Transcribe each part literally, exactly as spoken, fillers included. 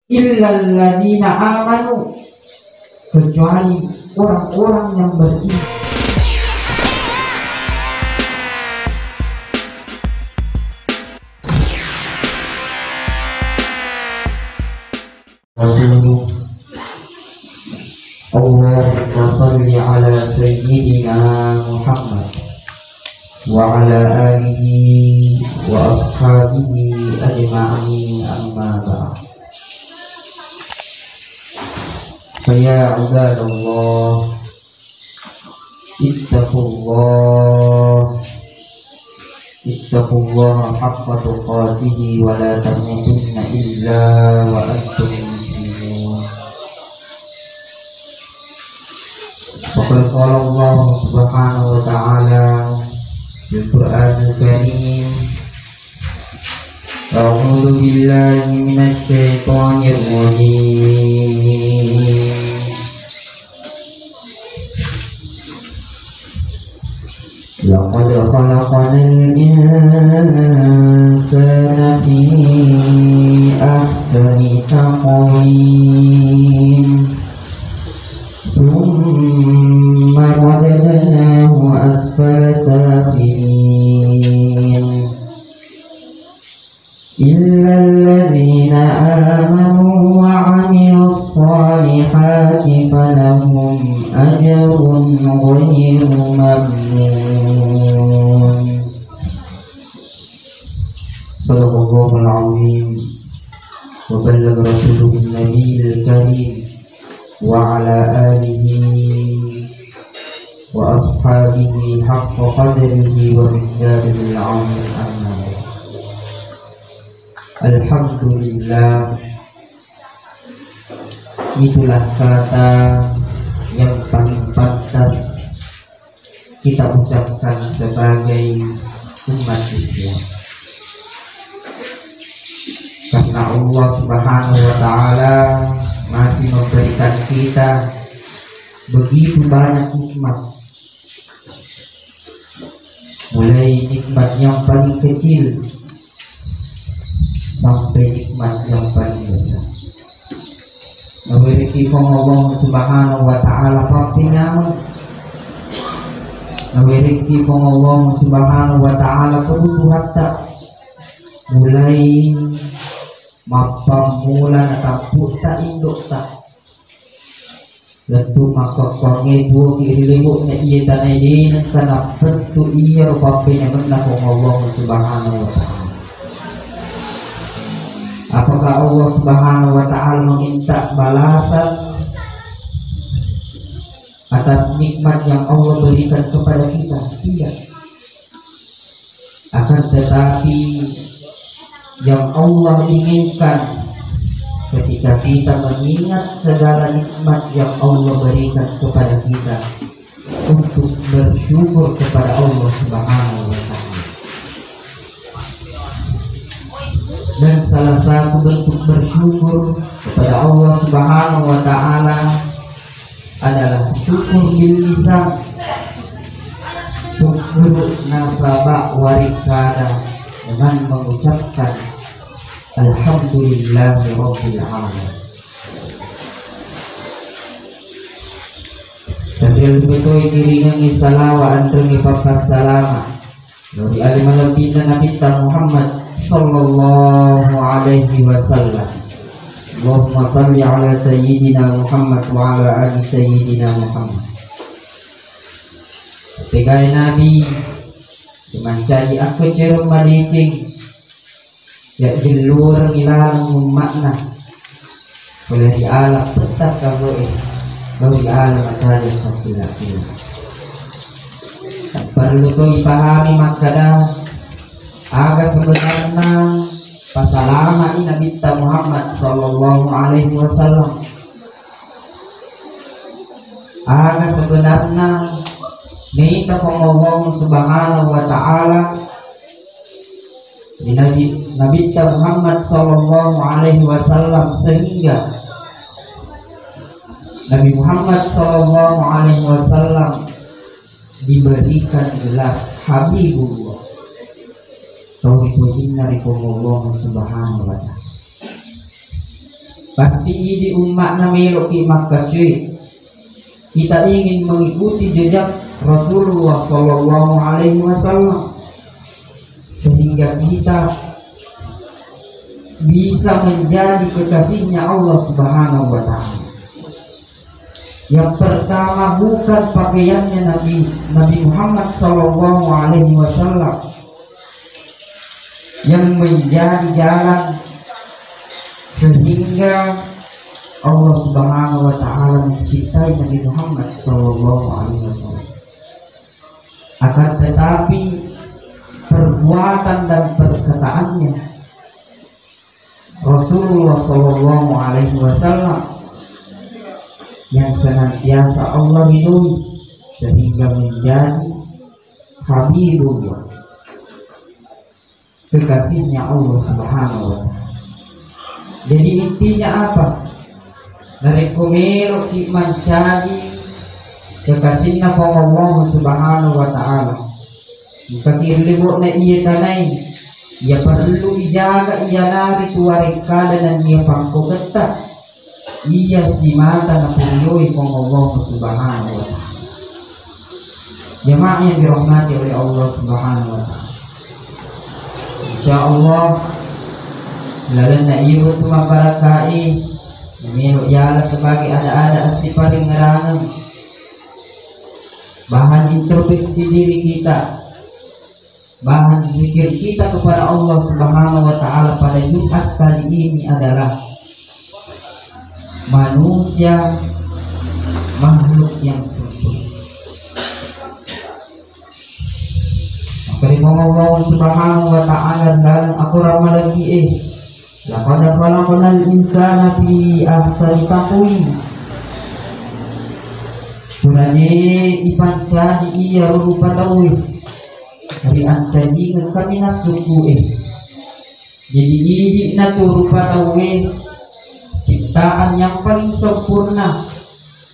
Illalladzina amanu, kecuali orang-orang yang beriman. Rasulullah. Allahumma salli ala sayyidina Muhammad wa ala alihi wa ashabihi ajma'in, amma ba'd. Fa ya ibadallah, ittaqullah, ittaqullaha haqqa tuqatihi wa la tamutunna illa wa antum muslimun. Faqad qala Allah subhanahu wa ta'ala fil Qur'anil Karim, a'udzu billahi minasy syaithanir rajim. Laqad khalaqnal insana fi ahsani taqwim. Tsumma radadnahu asfala safilin. Illalladzina amanu wa amilus shalihati falahum ajrun ghairu mamnun. Sadaqallahul azim wa ballagha rasuluhun nabiyil karim wa ala alihi wa ashabihi haqqa qadrihi wa miqdarihil azim, amma ba'd. Alhamdulillah, itulah kata yang paling pantas kita ucapkan sebagai umat Islam. Karena Allah Subhanahu wa Ta'ala masih memberikan kita begitu banyak nikmat. Mulai nikmat yang paling kecil sampai nikmat yang paling besar. Nawerekki Puang Allah Subhanahu wa Ta'ala pappenyameng. Nawerekki Puang Allah Subhanahu wa Ta'ala kebutuhatta. Mulai mappammula natapputta indo'ta. Lettu makkokkongnge tuoki ri lebo'na iye tanae de nengka nappettu iyaro pappenyamenna Puang Allah Subhanahu wa Ta'ala. Apakah Allah Subhanahu wa Ta'ala meminta balasan atas nikmat yang Allah berikan kepada kita? Tidak. Akan tetapi, yang Allah inginkan ketika kita mengingat segala nikmat yang Allah berikan kepada kita, untuk bersyukur kepada Allah Subhanahu wa Ta'ala. Dan salah satu bentuk bersyukur kepada Allah Subhanahu wa Ta'ala adalah syukur bil lisan, syukur nasaba warikada, dengan mengucapkan alhamdulillahirabbil alamin. Tapi lebih toi kiringangi salawa anrengi pappassalama Nuri ale malebbina Nabitta Muhammad sallallahu alaihi wasallam. Allahumma salli ala sayyidina Muhammad wa ala ali sayyidina Muhammad. Pegai Nabi mancaji akkacereng madeceng, ya jellureng ilaleng umma'na. Pole ri ala pettak kagoe, lao ri ala matajeng pakkila-kila. Parellu to ipahami makkada, aga sebenarna pasalama'i Nabitta Muhammad sallallahu alaihi wasallam. Aga sebenarna naita Puang Allah Subhanahu wa Ta'ala di Nabi, Nabitta Muhammad sallallahu alaihi wasallam, sehingga Nabi Muhammad sallallahu alaihi wasallam diberikan gelar Habibullah. Tau ripojinna ri Puang Allah Subhanahu wa Ta'ala. Pasti idi umma'na meloki makkacui. Kita ingin mengikuti jejak Rasulullah sallallahu alaihi wasallam, sehingga kita bisa menjadi kekasihnya Allah Subhanahu wa Ta'ala. Yang pertama, bukan pakaiannya Nabi, Nabi Muhammad sallallahu alaihi wasallam yang menjadi jalan sehingga Allah Subhanahu wa Ta'ala mencintai Nabi Muhammad sallallahu alaihi wasallam. Akan tetapi, perbuatan dan perkataannya Rasulullah sallallahu alaihi wasallam yang senantiasa Allah ridhoi, sehingga menjadi Habibullah, kekasihnya Allah Subhanahu wa Ta'ala. Jadi, intinya apa? Narekko meloki mancaji kekasinna Puang Allah Subhanahu wa Ta'ala, engkaki ri lebo'na iye tanae, iya perlu ijaga iyanaritu warekkada nennia pakkoketta iya simata napurioi Puang Allah Subhanahu wa Ta'ala. Jamaah yang dirahmati oleh Allah Subhanahu wa Ta'ala. Insya Allah, lalenna iya wettu mabbarakkai, melo yala sebagai ada-ada assiparingngerangeng, bahan introspeksi diri kita, bahan zikir kita kepada Allah Subhanahu wa Ta'ala pada Jumat kali ini adalah manusia makhluk yang sempurna. Maka di Allah Subhanahu wa Ta'ala dalam Al-Quran malaki eh, "Laqad khalaqnal insana fi ahsani taqwim." Purane ipancaji iya rupa tauwe ri ancajingeng kami nassuku eh. Jadi, idi'na tu rupa tauwe ciptaan yang paling sempurna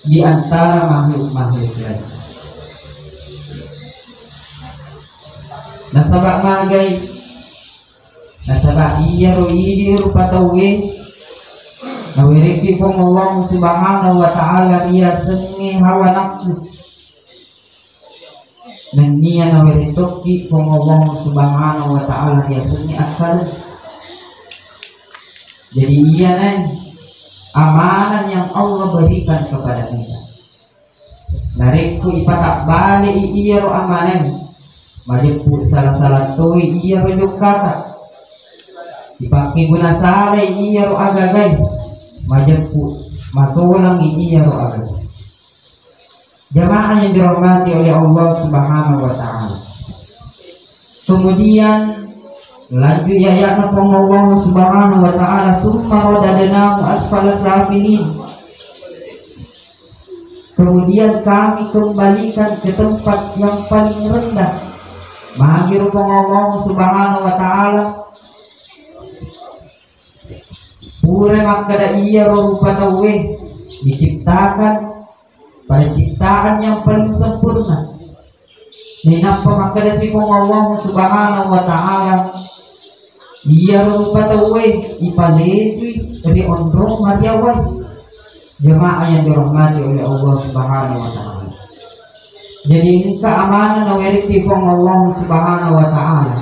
di antara makhluk-makhluk lain. Nasaba magai? Nasaba iyaro idi rupa tauwe nawerekki Puang Allah Subhanahu wa Ta'ala riasengnge hawa nafsu. Nennia nawerettokki Puang Allah Subhanahu wa Ta'ala riasengnge akkaleng. Jadi, iyana amanah yang Allah berikan kepada kita. Narekko ipatabbale i iyaro amanah, majeppu sala-sala toi iyaro jokkata. Ipakkeguna salai iyaro agagai, majeppu masolangi iyaro agagai. Jamaah yang dirahmati oleh Allah Subhanahu wa Ta'ala. Kemudian, lanjut ayatna Puang Allah Subhanahu wa Ta'ala, "Tsumma radadnahu asfala safilin." Kemudian kami kembalikan ke tempat yang paling rendah. Magiro Puang Allah Subhanahu wa Ta'ala, pura makkeda iyaro rupa tauwe diciptakan pada ciptaan yang paling sempurna. Nainappa makkeda si Puang Allah Subhanahu wa Ta'ala, iyaro rupa tauwe ipalesui ri onrong mariawae. Jamaah yang dirahmati oleh Allah Subhanahu wa Ta'ala. Jadi, engka amanah nawerekki Puang Allah Subhanahu wa Ta'ala.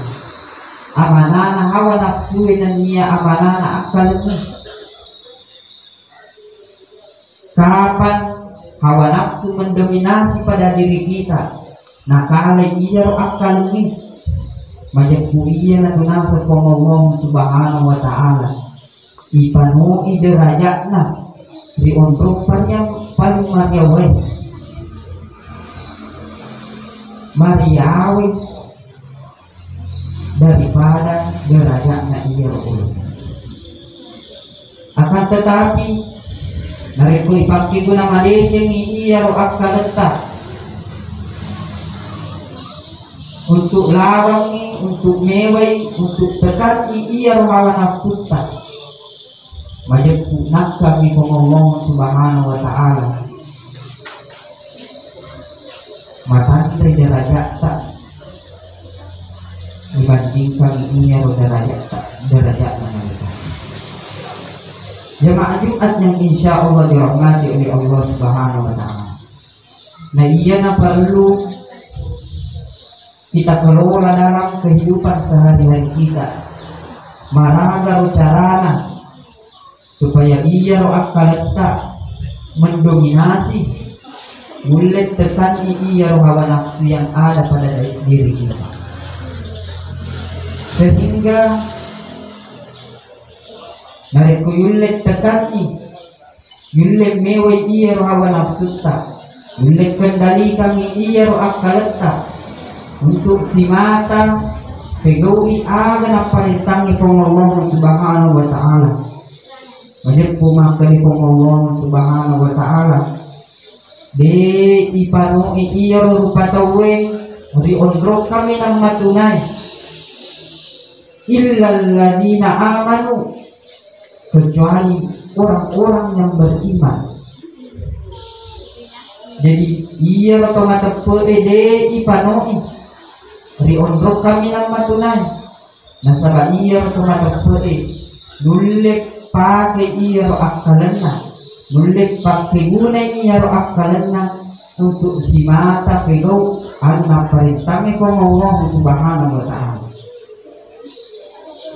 Amanahna hawa nafsu nennia amanahna akkalmu. Kapan hawa nafsu mendominasi pada diri kita, nakalai iyaro akkalmu, majeppu iya natunasa Puang Allah Subhanahu wa Ta'ala. Ipanoi derajatna ri onrong paling, paling mariawae. Mariawe daripada derajatna iyaro ulung. Akan tetapi, narekko ipakkeguna madecengi iyaro akkaletta untuk lawangi, untuk mewai, untuk tekangi iyaro hawa nafsutta, majeppu nakkangi Puang Allah Subhanahu wa Ta'ala matanre derajatta dibandingkan iyaro derajatta, derajatna mereka. Jamaah Jumat yang insya Allah dirahmati oleh Allah Subhanahu wa Ta'ala. Nah, iya na perlu kita kelola dalam kehidupan sehari-hari kita. Maraga ro carana supaya iya ro akkaletta mendominasi, mulle tekanni iya ro hawa nafsu yang ada pada diri kita. Sehingga narekko yulle tekanni, yulle mewai iyaro hawa nafsutta, yulle kendalikangngi iyaro akkaletta untuk simata pegau'i aga napparentangngi Puang Allah Subhanahu wa Ta'ala. Majeppu makkeda Puang Allah Subhanahu wa Ta'ala, de ipanoi iyaro rupa tauwe ri onrong kaminang matunae, illalladzina amanu, kecuali orang-orang yang beriman. Jadi, iyaro to mateppe'e de ipanoi ri onrong kaminang matunae. Nasaba iyaro to mateppe'e nulle pake iyaro akkalenna, nulle pakkegunai iyaro akkalenna untuk simata pegau anu napparentangngi Puang Allah Subhanahu wa Ta'ala.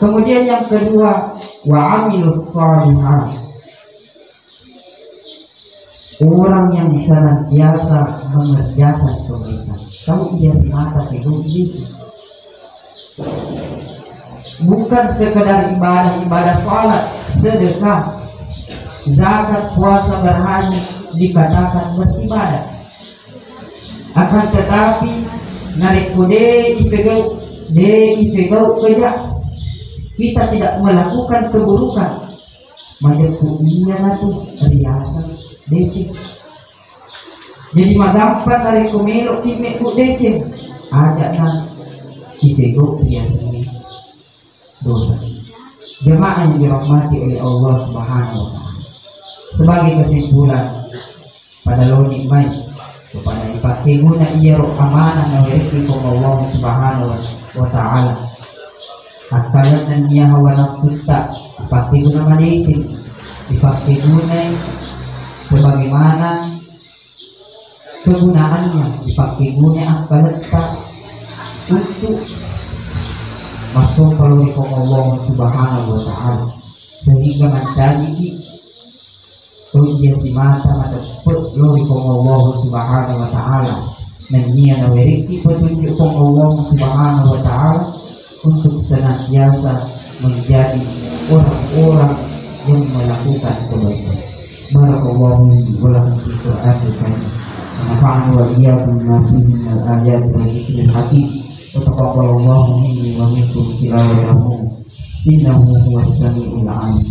Kemudian yang kedua, wa amilus shalihat. Orang yang senantiasa mengerjakan kebaikan. Tahu iya simata pegau Yesus. Bukan sekedar ibadah-ibadah salat, sedekah, zakat, puasa, berhaji dikatakan beribadah. Akan tetapi, narekko de ipegau, de ipegau keja, kita tidak melakukan keburukan, majeppu iyanatu riaseng deceng. Jadi, magampang narekko meloki mebbu deceng, aja'na ipegau riasengnge dosa. Jamaah yang dirahmati oleh Allah Subhanahu wa Ta'ala. Sebagai kesimpulan, pada loni mai kepada dipakkeguna iyaro amanah nawerekki Puang Allah Subhanahu wa Ta'ala. Akkalenna nennia hawa nafsutta dipakkeguna madeceng, dipakkegunai sebagaimana kegunaannya, dipakkegunai akkaletta untuk massompa lao ri Puang Allah Subhanahu wa Ta'ala, sehingga mancajiki to iya simata mateppe lao ri Puang Allah Subhanahu wa Ta'ala, nennia nawerekki petunjuk Puang Allah Subhanahu wa Ta'ala untuk senantiasa menjadi orang-orang yang melakukan kebaikan. Barakallahu li wa lakum fil Qur'anil Karim. Wa nafa'ani wa iyyakum bima fihi minal ayati wa dzikril hakim. Wa taqabbalallahu minni wa minkum tilawatahu. Innahu huwas samiul alim.